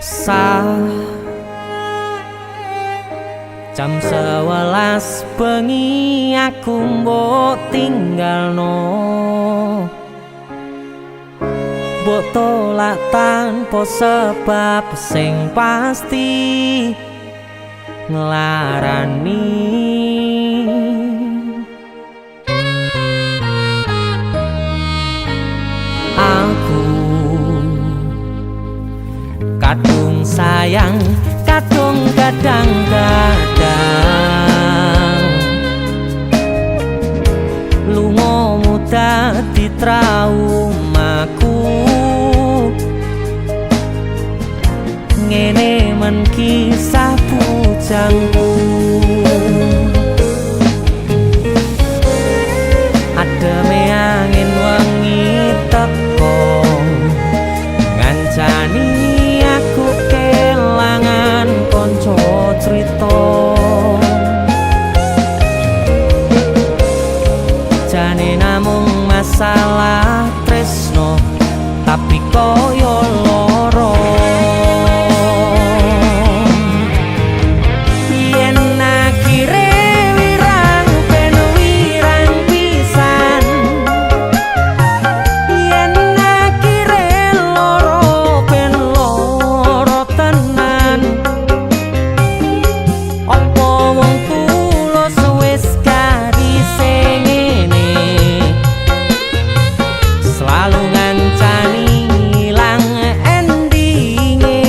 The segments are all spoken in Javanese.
Sah jam 11 bengi aku mbok tinggalno, mbok tolak tanpa sebab sing pasti nglarani. Aku kadung sayang, kadung kadang-kadang lungamu dadi traumaku. Ngene men kisah bujangku, ademe angin wengi teko ngancani aku kelangan kanca crita. Jane namung masalah tresno tapi koyo loro. Yen akhire wirang ben wirang pisan, yen akhire loro ben loro tenan. Apa wong tulus wis garise ngene, selalu ngancani ilang endinge.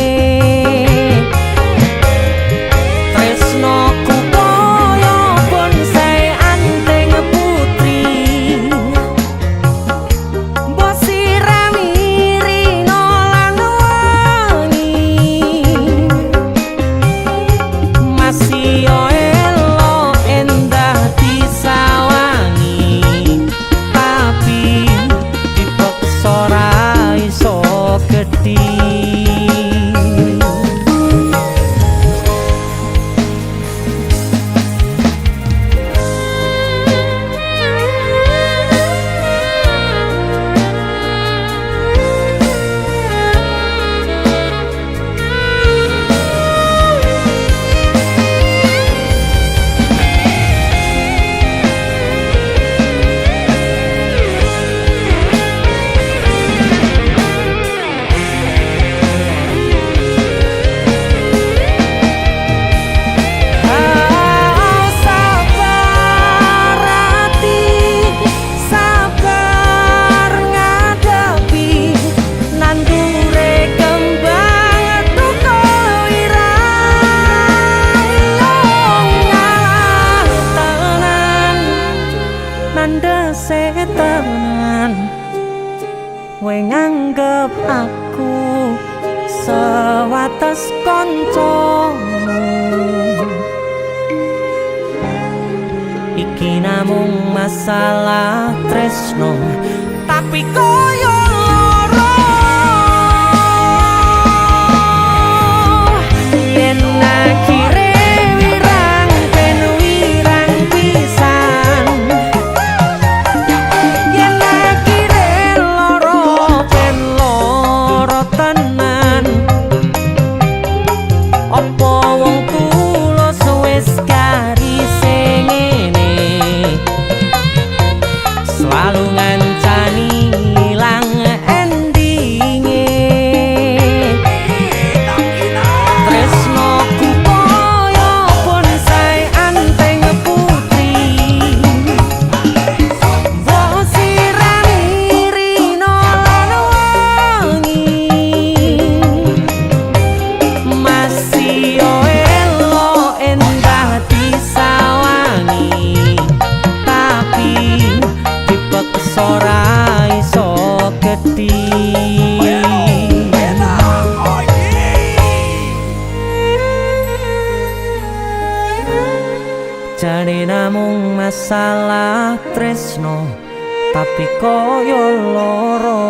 Tresnoku koyo bonsai anting putri, mbok sirami rino lan wangi. Masih yo elok endah disawangi, tapi dipeksa ra iso gedhi. Sabar ati, sabar ngadepi nandure kembang tukul wirang. Yo ngalah tenan, nandese tenan, we nganggep aku sewates kancamu. Iki namung masalah tresno tapi koyo loro. Yen akhire wirang ben wirang pisan, yen akhire loro ben loro tenan. Apa wong tulus wis garise ngene, selalu ngancani ilang endinge. Tresnoku koyo bonsai anting putri, mbok sirami rino lan wangi. Masih yo elok endah disawangi, tapi dipeksa ra iso gedhi. Jane namung masalah tresno tapi koyo loro.